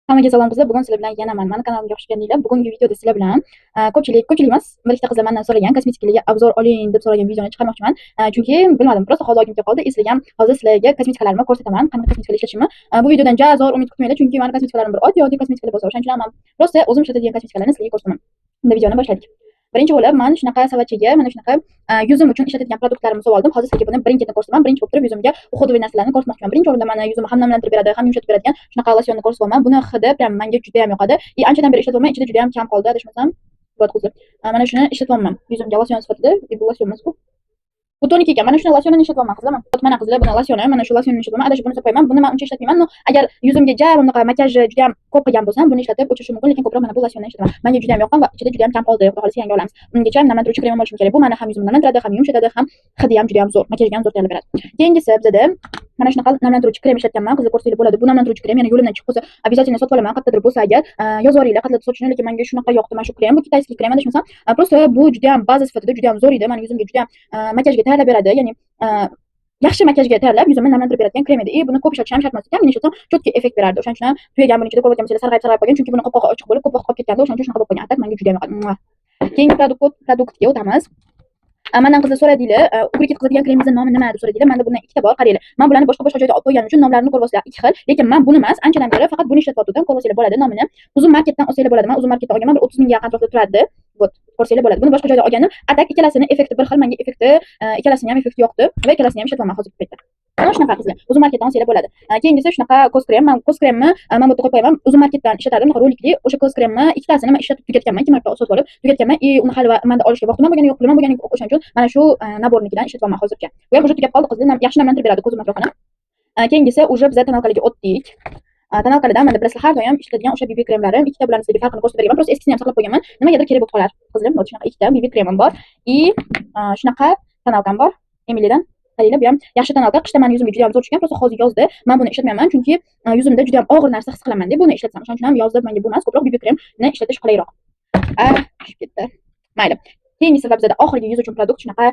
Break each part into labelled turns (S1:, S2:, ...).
S1: Hammaga salom, qizlar. Bugun sizlar bilan yana man, mani kanalimga xush keldinglar. Bugungi videoda sizlar bilan ko'pchilik, ko'pchilik emas, bir ikkita qizlar mendan so'ragan, kosmetikalarga обзор oling deb so'ragan videoni chiqarmoqchiman. Chunki bilmadim, просто hozir olgim kelib qoldi. Sizlarga ham hozir sizlarga kosmetikalarimni ko'rsataman, qanaqa kosmetikalar ishlatishimni. Bu videodan ja zo'r umid kutmanglar, chunki mani kosmetikalarim bir oddiy-oddiy kosmetikalar bo'lsa, o'shaning uchun ham man просто o'zim ishlatadigan kosmetikalarni sizlarga ko'rsataman. Unda videoni boshladik. Birinchi bo'lib man shunaqa savatchaga mana shunaqa yuzim uchun ishlatadigan produktlarimni solib oldim. Hozir sizlarga buni birin-ketin ko'rsataman. Birinchi bo'lib turib yuzimga уходовый narsalarni ko'rsatmoqchiman. Birinchi o'rinda mani yuzimni ham namlantirib beradi, ham yumshatib beradigan shunaqa losyonni ko'rsatyapman. Buni hidi прям menga juda ham yoqadi. И anchadan beri ishlatyapman, ichida juda ham kam qoldi, adashmasam. Вот, qizlar. Mana shuni ishlatyapman. Yuzimga losyon sifatida, bu losyon emas bu. Bu tonik ekan. Mana shuni losyonini ishlatyapman, qizlar. Mana, qizlar, buni losyoni, mana shu losyonni ishlatyapman. Adashib buni qo'yaman. Buni men uncha ishlatmayman. Но, agar yuzimga ja bunaqa makiyaj juda ham ko'p qilgan bo'lsam, buni ishlatib o'chirishim mumkin, lekin ko'proq mana bu losyonni ishlataman. Menga juda ham yoqqan va ichida juda ham kam qoldi. Xudo xohlasa, yangi olamiz. Ungacha namlantiruvchi krem olishim kerak. Bu mani ham yuzimni namlantiradi, ham yumshatadi, ham hidi ham juda ham zo'r. Makiyajga ham zo'r tayyorlab beradi. Keyingisi bizada mana shunaqa namlantiruvchi krem ishlatganman. Qizlar, ko'rsanglar bo'ladi. Bu namlantiruvchi krem yana yo'limdan chiqib qolsa, обязательно sotib olaman. Qayerdadir bo'lsa agar, yozib yuboringlar, qayerda sotishini, lekin menga shunaqa yoqdi mana shu krem. Bu китайский krem, adashmasam. Просто bu juda ham baza sifatida juda ham zo'r edi. Mani yuzimga juda ham makiyajga tayyorlab beradi. Ya'ni yaxshi makiyajga tayyorlab, yuzimni namlantirib beradigan krem edi. И buni ko'p ishlatish ham shart emas ekan. Men ishlatsam, четкий effekt berardi. O'shaning uchun ham tugagan. Buni ichida ko'rayotgan bo'lsanglar, sarg'ayib sarg'ayib qolgan, chunki buni qopqog'i ochiq bo'lib, ko'p vaqt qolib ketganda, o'shaning uchun shunaqa bo'lib qolgan. А так menga juda ham yoqadi. Keyingi produktga o'tamiz. Mandan qizlar so'radinglar, ugri ketqizadigan kremingizni nomi nima deb so'radinglar. Menda bundan ikkita bor, qaranglar. Men bularni boshqa boshqa joyda olib qo'yganim uchun nomlarini ko'rib, ikki xil, lekin men buni emas, anchadan beri faqat buni ishlatyaptim. Ko'rsanglar bo'ladi nomini. Uzum marketdan olsanglar bo'ladi. Men Uzum marketdan olganman, bir 30 mingga yaqin atrofida turadi. Вот, ko'rsanglar bo'ladi. Buni boshqa joyda olganim. А так ikkalasini effekti bir xil, menga effekti, ikkalasini ham effekti yoqdi va ikkalasini ham ishlatyapman hozirgi paytda. Mana shunaqa, qizlar. Uzum marketdan olsanglar bo'ladi. Keyingisi shunaqa ko'z krem. Men ko'z kremni mana bu yerda qo'yib qo'yaman. Uzum marketdan ishlatardim, bunaqa rolikli. O'sha ko'z kremni ikkitasini men ishlatib tugatganman. Ikki marta sotib olib tugatganman. И uni hali menda olishga vaqtim ham bo'lgani yo'q, pulim ham bo'lgani yo'q. O'shaning uchun mana shu набор nikidan ishlatyapman hozircha. Bu ham уже tugab qoldi, qizlar. Yaxshi namlantirib beradi ko'zim atrofini. Keyingisi уже biz тоналка larga o'tdik. Тоналка lardan menda, bilasizlar, har doim ishlatadigan o'sha BB kremlarim. Ikkita, bularni sizlarga farqini ko'rsatib berganman. Просто eskisini ham saqlab qo'yganman. Nimagadir kerak bo'lib qolar. Qizlar, вот shunaqa ikkita BB kremim bor. И shunaqa тоналка m bor. Emilydan. Qaranglar, bu ham yaxshi тоналка. Qishda meni yuzimga juda ham zo'r tushgan. Просто hozir yozda men buni ishlatmayman, chunki yuzimda juda ham og'ir narsa his qilaman deb buni ishlatsam. O'shaning uchun ham yozda menga bu emas, ko'proq BB kremni ishlatish qulayroq. Ah, tushib ketdi. Mayli. Keyingisi va bizada oxirgi yuz uchun produkt shunaqa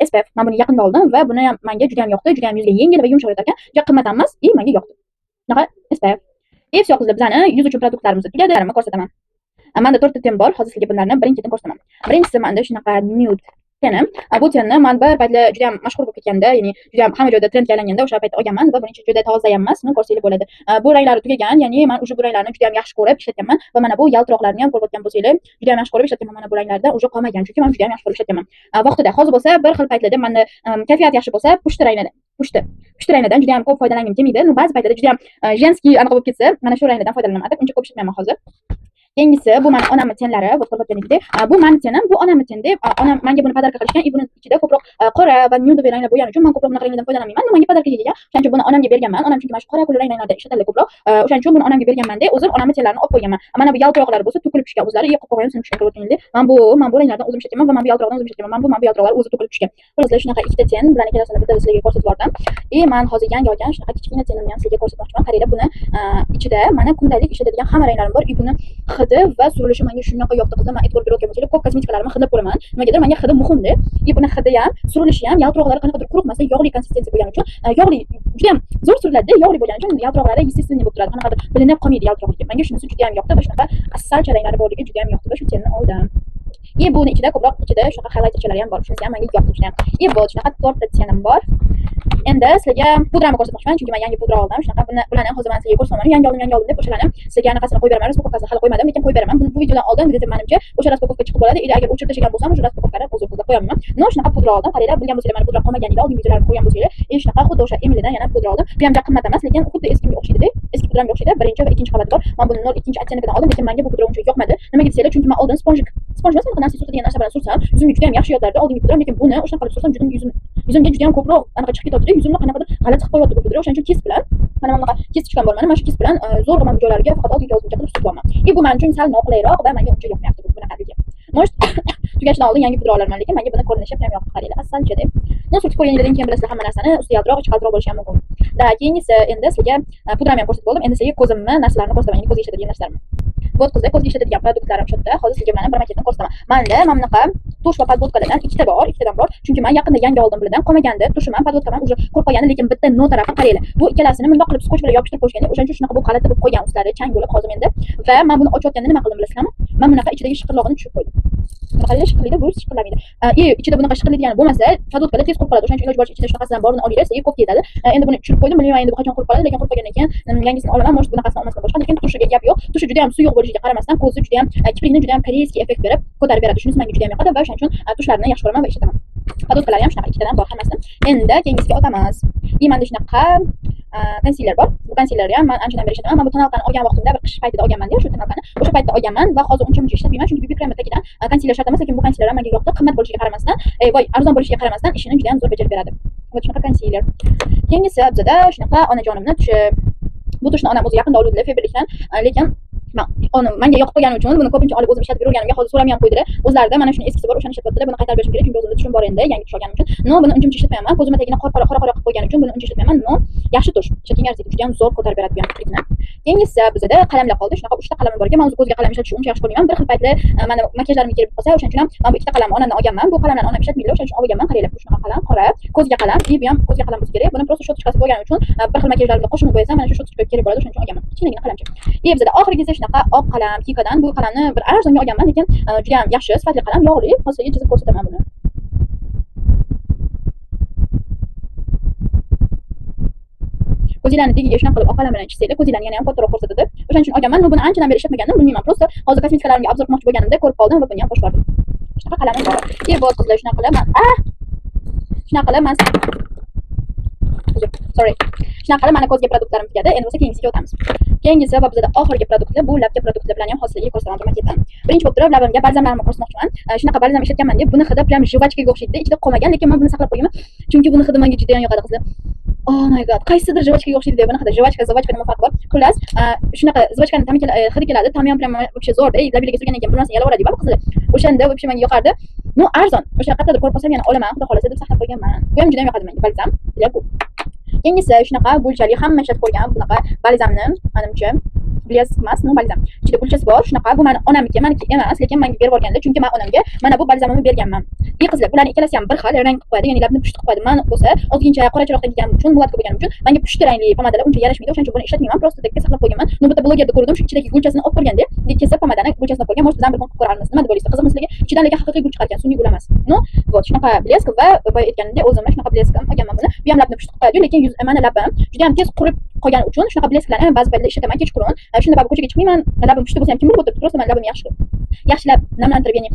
S1: SPF. Men buni yaqinda oldim va buni ham menga juda ham yoqdi. Juda ham yuzga yengil va yumshoq yotar ekan. Juda qimmat ham emas, и menga yoqdi. Shunaqa SPF. И всё, qizlar, bizani yuz uchun produktlarimiz tugadi. Ko'rsataman. Menda to'rtta тень bor. Hozir sizlarga bularni birin-ketin ko'rsataman. Birinchisi menda shunaqa nude тени m. Bu тени man bir paytlar juda ham mashhur bo'lib ketganda, ya'ni juda ham hamma joyda trendga aylanganda, o'sha paytda olganman va buning ichi juda toza ham emas, uni ko'rsanglar bo'ladi. Bu ranglari tugagan, ya'ni man уже bu ranglarni juda ham yaxshi ko'rib ishlatganman va mana bu yaltiroqlarni ham ko'rayotgan bo'lsanglar, juda ham yaxshi ko'rib ishlatganman. Mana bu ranglardan уже qolmagan, chunki man juda ham yaxshi ko'rib ishlatganman. Vaqtida, hozir bo'lsa bir xil paytlarda menda kayfiyat yaxshi bo'lsa, pushti ranglarda, pushti ranglardan juda ham ko'p foydalangim kelmaydi. Но ba'zi paytlarda juda ham женский anaqa bo'lib ketsa, mana shu ranglardan foydalanaman. А так uncha ko'p ishlatmayman hozir. Keyingisi bu mani onamni тени lari, вот ko'rayotganingizdek. Bu mani тени m, bu onamni тени deb, onam menga buni подарка qilishgan. И buni ichida ko'proq qora va нюдовый ranglar bo'lgani uchun men ko'proq bunaqa ranglardan foydalanmayman. Но menga подарка kelgan. O'shaning uchun buni onamga berganman. Onam chunki mana shu qora kulli ranglardan ishlatadilar ko'proq. O'shaning uchun buni onamga berganman deb o'zim onamni тени larini olib qo'yganman. Mana bu yaltiroqlar bo'lsa to'kilib tushgan o'zlari, и qopqog'i ham sinib tushgan, ko'rayotganingizdek. Man bu ranglardan o'zim ishlatganman va mana bu yaltiroqdan o'zim ishlatganman. Mana bu yaltiroqlar o'zi to'kilib tushgan. Xullas, shunaqa ikkita тень, bularni ikkalasini bitta sizlarga ko'rsatib yubordim. И man hozir yangi olgan shunaqa kichkina тени mni ham sizlarga ko'rsatmoqchiman. Qaranglar, buni ichida mana kundalik ishlatadigan hamma ranglarim bor. И buni hidi va surilishi menga shunaqa yoqdi, qizlar. Man e'tibor berayotgan bo'lsanglar, ko'p kosmetikalarimni hidlab ko'raman. Nimagadir menga hidi muhimda. И buni hidi ham, surilishi ham, yaltiroqlari qanaqadir quruq emas, yog'li konsistensiya bo'lgani uchun, yog'li juda ham zo'r suriladi, yog'li bo'lgani uchun yaltiroqlari естественный bo'lib turadi. Qanaqadir bilinib qolmaydi yaltiroqligi. Menga shunisi juda ham yoqdi va shunaqa asalcha ranglari borligi juda ham yoqdi va shu тени oldim. И buni ichida ko'proq, ichida shunaqa highlighter chalari ham bor. Shunisi ham menga yoqdi juda ham. И вот shunaqa to'rtta тени m bor. Endi sizlarga pudramni ko'rsatmoqchiman, chunki men yangi pudra oldim. Shunaqa buni, bularni hozir men sizlarga ko'rsataman. Yangi oldim, yangi oldim deb o'shalarni sizlarga anaqasini qo'yib beraman. Распаковка sini hali qo'ymadim, lekin qo'yib beraman. Buni bu videodan oldin где-то menimcha o'sha распаковка chiqib bo'ladi. Или agar o'chirib tashlagan bo'lsam, o'sha распаковка ni o'zim qilib qo'yaman. Но shunaqa pudra oldim. Qaranglar, bilgan bo'lsanglar, mana pudra qolmagan edi. Oldingi videolarimni ko'rgan bo'lsanglar, и shunaqa xuddi o'sha Emilydan yana pudra oldim. Bu ham juda qimmat emas, lekin xuddi eskimga o'xshaydi. Eski pudramga o'xshaydi. Birinchi va ikkinchi qabati bor. Men buni 0.2 оттенок idan oldim, lekin menga bu pudra uncha yoqmadi. Nimaga desanglar, chunki men oldin спонжик, спонж emas, bunaqa narsa surtadigan narsa bilan sursam, yuzimga juda ham yaxshi yotardi oldingi pudram, lekin buni o'shanaqa qilib sursam, juda yuzimga juda ham ko'proq anaqa chiqib ketyapti, yuzimni qanaqadir g'alati qilib qo'yyapti bu pudra. O'shaning uchun кисть bilan, mana bunaqa кисточка m bor, mana shu кисть bilan zo'rg'a mana bu joylariga faqat oldingi og'zimcha qilib surtyapman. И bu men uchun sal noqulayroq va menga uncha yoqmayapti bu bunaqaligi. Может, tugashidan oldin yangi pudra olarman, lekin menga buni ko'rinishi ham yoqdi, qaranglar, asalcha deb. Но surtib ko'rganinglardan keyin bilasizlar hamma narsani, usti yaltiroq, ichi qaltiroq bo'lishi ham mumkin. Да, keyingisi endi sizlarga pudramni ham ko'rsatib bo'ldim. Endi sizlarga ko'zimni narsalarini ko'rsataman, ya'ni ko'zga ishlatadigan narsalarimni. Вот, qizlar, ko'zga ishlatadigan produktlarim shu yerda. Hozir sizga bularni bir paketini ko'rsataman. Manda mana bunaqa Тушь va подводка lardan ikkita bor, ikkitadan bor. Chunki men yaqinda yangi oldim bulardan, qolmagandi. Тушь im ham, подводка m ham уже qurib qolgandi, lekin bitta no tarafi qaranglar. Bu ikkalasini bundoq qilib скотч bilan yopishtirib qo'yishganda, o'shaning uchun shunaqa bo'lib g'alati bo'lib qolgan ustlari, chang bo'lib hozir menda. Va men buni ochayotganda nima qildim bilasizlarmi? Men bunaqa ichidagi shiqirlog'ini tushirib qo'ydim. Bunaqa shiqirlaydi, bu shiqirlamaydi. Ichida bunaqa shiqirlaydigani bo'lmasa, подводка lar tez qurib qoladi. O'shaning uchun iloji boricha ichida shunaqasidan borini olinglar, sizga ko'p ketadi. Endi buni tushirib qo'ydim, bilmayman endi bu qachon qurib qoladi, lekin qurib qolgandan keyin yangisini olaman, может bunaqasini olmasdan boshqa, lekin тушь iga gap yo'q. Тушь i juda ham suyuq bo'lishiga qaramasdan, ko'zni juda ham kiprikni juda ham корейский effekt berib, ko'tarib beradi. Shunisi menga juda ham yoqadi va o'shaning uchun тушь larni yaxshi ko'raman va ishlataman. Подводка lari ham shunaqa ikkitadan bor hammasi. Endi keyingisiga o'tamiz. И menda shunaqa консилер bor. Bu консилер ni ham men anchadan beri ishlataman. Men bu тоналка ni olgan vaqtimda bir qish paytida olganman-da, shu тоналка ni. O'sha paytda olganman va hozir uncha muncha ishlatmayman, chunki BB krem tagidan консилер shart emas, lekin bu консилер ham menga yoqdi. Qimmat bo'lishiga qaramasdan, voy, arzon bo'lishiga qaramasdan ishini juda ham zo'r bajarib beradi. Вот shunaqa консилер. Keyingisi bizada shunaqa onajonimni тушь i. Bu тушь ni onam o'zi yaqinda oluvdilar Faberlicdan, lekin menga yoqib qolgani uchun buni ko'pincha olib o'zim ishlatib yurganimga hozir so'ramay ham qo'ydilar. O'zlarida mana shuni eskisi bor, o'shani ishlatyaptilar. Buni qaytarib berishim kerak, chunki o'zimda тушь im bor endi, yangi тушь olganim uchun. Но, buni uncha muncha ishlatmayman. Ko'zimni tagini qora qora qilib qo'yganim uchun buni uncha ishlatmayman. Но, yaxshi тушь. Ishlatganga arziydi, juda ham zo'r ko'tarib beradi bu ham kiprikni. Keyingisi bizada qalamlar qoldi. Shunaqa 3 ta qalamim bor ekan. Men o'zi ko'zga qalam ishlatishni uncha yaxshi ko'rmayman. Bir xil paytda mana makiyajlarimga kelib qolsa, o'shaning uchun ham men bu ikkita qalamni onamdan olganman. Bu qalamlarni onam ishlatmaydilar, o'shaning uchun olganman. Qaranglar, bu shunaqa qalam, qora, ko'zga qalam, bu ham ko'zga qalam bo'lsa kerak. Buni просто щёточка si bo'lgani uchun bir xil makiyajlarimda qo'shimni bo'yasam, mana shu щёточка kerak bo'ladi, o'shaning uchun olganman. Kichkinagina qalamcha. И bizada oxirgisi shunaqa oq qalam, Kikodan. Bu qalamni bir arzonga olganman, lekin juda ham yaxshi, sifatli qalam, yog'li. Hozir sizga chizib ko'rsataman buni. Ko'zinglarni tagiga shunaqa qilib oq qalam bilan chizsanglar, ko'zinglarni yana ham kattaroq ko'rsatadi. O'shaning uchun olganman. Buni anchadan beri ishlatmagandim, bilmayman. Просто hozir kosmetikalarimga обзор qilmoqchi bo'lganimda ko'rib qoldim va buni ham qo'shib yubordim. Shunaqa qalamim bor. И вот qizlar, shunaqa qilib shunaqa qilib man sorry. Shunaqa qilib mana ko'zga produktlarim tugadi. Endi bo'lsa keyingisiga o'tamiz. Keyingisi va bizada oxirgi produktlar bu labga produktlar bilan ham hozir sizlarga ko'rsataman maketdan. Birinchi bo'lib turib labimga balzamlarimni ko'rsatmoqchiman. Shunaqa balzam ishlatganman deb, buni hidi prям жвачка ga o'xshaydi. Ichida qolmagan, lekin men buni saqlab qo'yganman. Chunki buni hidi menga juda ham yoqadi qizlar. Oh my god, qaysidir жвачка ga o'xshaydi deb, buni hidi жвачка, жвачка nima farqi bor? Xullas, shunaqa жвачка ni ta'mi hidi keladi, ta'mi ham prям вообще zo'r. Labinglarga surgandan keyin bir narsani yalaveradi qizlar. O'shanda вообще menga yoqardi. No, arzon. O'sha qayerdadir ko'rib qolsam yana olaman, xudo xolasa deb saqlab qo'yganman. Bu ham juda ham yoqadi menga balzam. Bu. Keyingisi shunaqa gulchali, hamma ishlatib ko'rgan bunaqa balzamni, menimcha блеск emas, no balzam. Ichida gulchasi bor, shunaqa. Bu meni onamniki, meniki emas, lekin menga berib olganlar, chunki men onamga mana bu balzamimni berganman. И qizlar, bularning ikkalasi ham bir xil rang qilib qo'yadi, ya'ni labni pushti qilib qo'yadi. Men bo'lsa ozgincha qorachiroqdan kelganim uchun, мулатка bo'lganim uchun menga pushti rangli pomadalar uncha yarashmaydi, o'shaning uchun buni ishlatmayman, просто takka saqlab qo'yganman. Но bitta blogerda ko'rdim, shu ichidagi gulchasini olib ko'rganda, kesib pomadani gulchasini olib ko'rgan, может biz ham bir kun qilib ko'rarmiz. Nima deb o'ylaysiz? Qiziqmi sizlarga? Ichidan lekin haqiqiy gul chiqar ekan, sun'iy gul emas. No, вот shunaqa блеск va boya aytganimdek o'zimga shunaqa блеск ham olganman buni. Bu ham labni pushti qilib qo'yadi, lekin yuz mana labim juda ham tez qurib qolgani uchun shunaqa блеск larni ba'zi paytlar ishlataman kechqurun. Shunda baribir ko'chaga chiqmayman, labim pushti bo'lsa ham kim bilib o'tiribdi, просто men labimni yaxshi yaxshilab namlantirib, ya'ni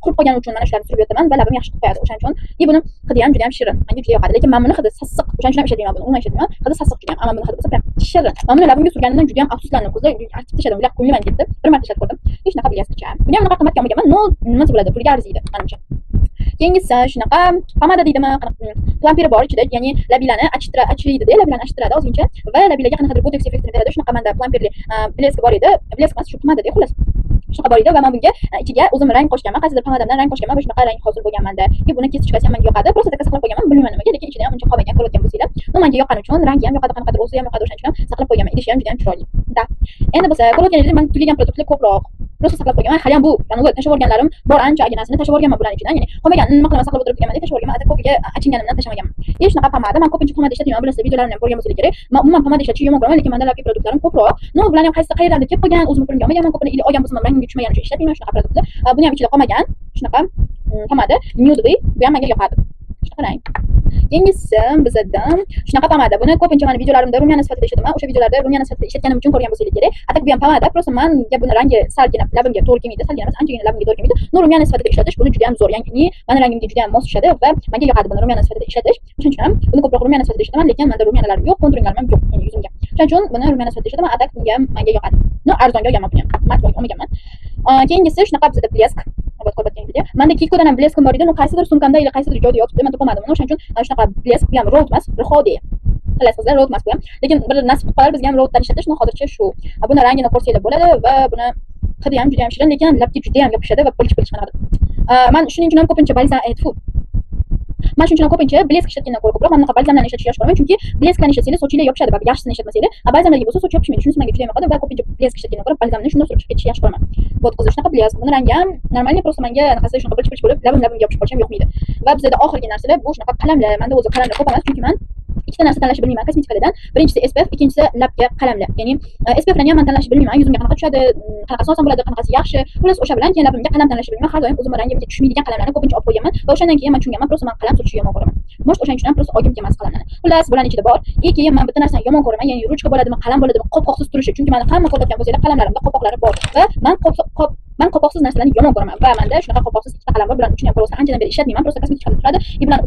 S1: qurib qolgani uchun mana shularni surib yotaman va labim yaxshi qilib qo'yadi. O'shaning uchun и buni hidi ham juda ham shirin. Menga juda yoqadi. Lekin men buni hidi sassiq, o'shaning uchun ham ishlatmayman buni. Umuman ishlatmayman. Hidi sassiq juda ham. Ammo buni hidi bo'lsa prям shirin. Men buni labimga surganimdan juda ham afsuslandim. Qizlar, artib tashladim. Ular ko'nglim ketdi. Bir marta ishlatib ko'rdim. Hech shunaqa блеск cha. Buni ham unaqa qimmatga olmaganman. Но, nima bo'ladi? Pulga arziydi, menimcha. Keyingisi shunaqa pomada deydimi, пломбир i bor ichida, ya'ni labinglarni achiradi, labinglarni achtiradi ozgincha va labinglarga qanaqadir botoks effektini beradi. Shunaqa menda пломбир li блеск bor edi. Блеск emas, shu pomada-da, xullas. Shunaqa bor edi va men bunga ichiga o'zim rang qo'shganman, qaysidir pomadamdan rang qo'shganman va shunaqa rang hosil bo'lgan menda. И buni кисточка si ham menga yoqadi. Просто taka saqlab qo'yganman, bilmayman nimaga, lekin ichida ham uncha qolmagan, ko'rayotgan bo'lsanglar. Но menga yoqqani uchun, rangi ham yoqadi, qanaqadir o'zi ham yoqadi, o'shaning uchun ham saqlab qo'yganman. Idishi ham juda ham chiroyli. Da. Endi bo'lsa, ko'rayotganingizdek men tugagan produktlar ko'proq. Просто saqlab qo'yganman. Hali ham bu, ya'ni tashlab yuborganlarim bor, ancha aginasini tashlab yuborganman bularning ichidan. Ya'ni qolmagan, nima qilaman, saqlab o'tirib deganman, tashlab yuborganman. Ata ko'piga achinganimdan tashlamaganman. И shunaqa pomada, men ko'pincha pomada ishlatmayman, bilasizlar, videolarimni ham ko'rgan bo'lsanglar kerak. Men umuman pomada ishlatishni yomon ko'raman, lekin menda labga produktlarim ko'proq. Но, bularni ham qaysi qayerdandir kelib qolgan, o'zim pulimga olmaganman, ko'pini ili olgan bo'lsam ham rangimga tushmagani uchun ishlatmayman shunaqa produktlar. Buni ham ichida qolmagan, shunaqa pomada, nude, bu ham menga yoqadi. Shunaqa rang. Keyingisi bizadan shunaqa pomada. Buni ko'pincha mana videolarimda румяна sifatida ishlataman. O'sha videolarda румяна sifatida ishlatganim uchun ko'rgan bo'lsangiz kerak. А так bu ham pomada, просто manga buni rangi salgina labimga to'g'ri kelmaydi, salgina emas, anchagina labimga to'g'ri kelmaydi. Но румяна sifatida ishlatish buni juda ham zo'r. Ya'ni mani rangimga juda ham mos tushadi va menga yoqadi buni румяна sifatida ishlatish. O'shaning uchun ham buni ko'proq румяна sifatida ishlataman, lekin menda румяна larim yo'q, контуринг larim ham yo'q, ya'ni yuzimga. O'shaning uchun buni румяна sifatida ishlataman, а так bunga ham menga yoqadi. Но arzonga olganman buni ham. Qimmat olmaganman. Keyingisi shunaqa bizada блеск. Ko'rayotganingizdek. Menda Kikodan ham блеск im bor edi, но qaysidir sumkamda yoki qaysidir joyda yotibdi, men topolmadim uni. O'shaning uchun shunaqa блеск, bu ham Rhode emas, Rhode. Xullas qizlar, Rhode emas bu ham. Lekin bir nasib qilib qolar bizga ham Rhodedan ishlatish, но hozircha shu. Buni rangini ko'rsanglar bo'ladi va buni hidi ham juda ham shirin, lekin labga juda ham yopishadi va pilich-pilich qanaqadir. Men shuning uchun ham ko'pincha balzam, Men shuning uchun ham ko'pincha блеск ishlatgandan ko'ra ko'proq mana bunaqa balzamlarni ishlatishni yaxshi ko'raman, chunki блеск larni ishlatsanglar sochinglar yopishadi, baribir yaxshisini ishlatmasanglar. A balzamlarga bo'lsa soch yopishmaydi. Shunisi menga juda ham yoqadi va ko'pincha блеск ishlatgandan ko'ra balzamni shundan surib chiqib ketishni yaxshi ko'raman. Вот, qizlar, shunaqa блеск. Buni rangi ham нормальный, просто menga anaqasi shunaqa bilich bilich bo'lib, labim labimga yopishib qolishi ham yoqmaydi. Va bizada oxirgi narsalar bu shunaqa qalamlar. Menda o'zi qalamlar ko'p emas, chunki man ikkita narsa tanlashni bilmayman kosmetikalardan. Birinchisi SPF, ikkinchisi labga qalamlar. Ya'ni SPFlarni ham man tanlashni bilmayman. Yuzimga qanaqa tushadi, qanaqasi olsam bo'ladi, qanaqasi yaxshi. Xullas, o'sha bilan keyin labimga qalam tanlashni bilmayman. Har doim o'zimni rangimga tushmaydigan qalamlarni ko'pincha olib qo'yganman va o'shandan keyin man tushunganman, просто man qalam surtishni yomon ko'raman. Может, o'shaning uchun ham просто olgim kelmas qalamlarni. Xullas, bularning ichida bor. И keyin man bitta narsani yomon ko'raman, ya'ni ruchka bo'ladimi, qalam bo'ladimi, qopqoqsiz turishi. Chunki mani hamma ko'rayotgan bo'lsanglar, qalamlarimda qopqoqlari bor va man qopqoqsiz narsalarni yomon ko'raman va menda shunaqa qopqoqsiz ikkita qalam bor. Bularni uchini ham ko'rsa anchadan beri ishlatmayman, просто kosmetika turadi. И bularni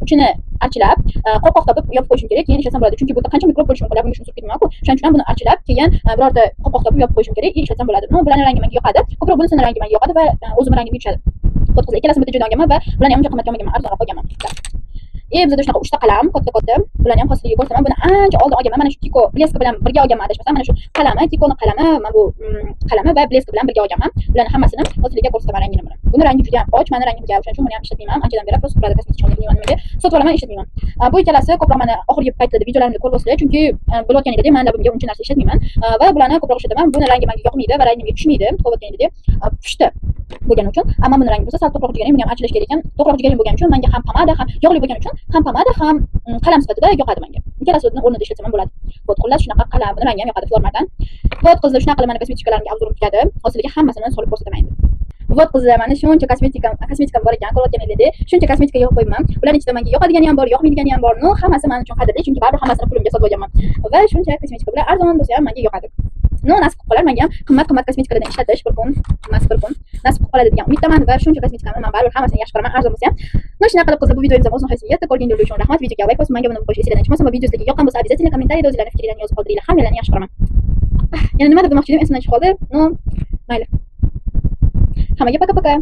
S1: uchini archilab, qopqoq topib yopib qo'yishim kerak, keyin ishlatsam bo'ladi. Chunki bu yerda qancha mikrob bo'lishi mumkin, bunga shuni surib ketmayman-ku. Shuning uchun ham buni archilab, keyin birorta qopqoq topib yopib qo'yishim kerak, и ishlatsam bo'ladi. Но, bularning rangi menga yoqadi. Ko'proq bunisini rangi menga yoqadi va o'zimni rangimga tushadi. Вот, qizlar, ikkalasini bitta joydan olganman va bularni ham uncha qimmatga olmaganman, arzonroq olganman. И bizada shunaqa uchta qalam, katta-katta. Bularni ham hozirga ko'rsataman. Buni ancha oldin olganman. Mana shu Kiko блеска bilan birga olganman, adashmasam. Mana shu qalami, Kikoni qalami, mana bu qalami va блеска bilan birga olganman. Bularni hammasini hozirga ko'rsataman rangini buni. Buni rangi juda ham och, mani rangimga, o'shaning uchun buni ham ishlatmayman. Anchadan beri просто turadi kosmetik, bilmayman nimaga. Sotib olaman, ishlatmayman. Bu ikkalasi ko'proq mani oxirgi paytlarda videolarimda ko'ryapsizlar, chunki bilayotganingizdek, man labimga uncha narsa ishlatmayman. Va bularni ko'proq ishlataman. Buni rangi menga yoqmaydi va rangimga tushmaydi. Ko'rayotganingizdek, pushti bo'lgani uchun, ammo buni rangi bo'lsa sal to'qroq jigarim, buni ham archilash kerak ekan. To'qroq jigarim bo'lgani uchun menga ham pomada, ham yog'li bo'lgani uchun ham pomada, ham qalam sifatida yoqadi menga. Ikkalasini o'rnida ishlatsam ham bo'ladi. Вот, xullas, shunaqa qalam, buni rangi ham yoqadi Flormardan. Вот, qizlar, shunaqa qilib mana kosmetikalarimga обзор im tugadi. Hozirga hammasini solib ko'rsataman endi. Вот, qizlar, mana shuncha kosmetikam bor ekan, ko'rayotganingizdek, shuncha kosmetika yig'ib qo'yibman. Ularning ichida menga yoqadigani ham bor, yoqmaydigani ham bor. Но, hammasi men uchun qadrli, chunki baribir hammasini pulimga sotib olganman. Va shuncha kosmetika, bular arzon bo'lsa ham menga yoqadi. Но, nasib qilib qolar menga ham qimmat qimmat kosmetikalardan ishlatish bir kun, emas bir kun nasib qilib qoladi degan umiddaman va shuncha kosmetikani man baribir hammasini yaxshi ko'raman, arzon bo'lsa ham. Но, shunaqa qilib, qizlar, bu videomiz ham o'z nihoyasiga yetdi. Ko'rganingiz uchun rahmat. Videoga layk bosib, menga obuna bo'lib qo'yish esinglardan chiqmasin va video sizlarga yoqqan bo'lsa, обязательно kommentariyada o'zinglarning fikringlarni yozib qoldiringlar. Hammanglarni yaxshi ko'raman. Yana nimadir demoqchi edim, esimdan chiqib qoldi. Но, mayli. Hammaga пока-пока.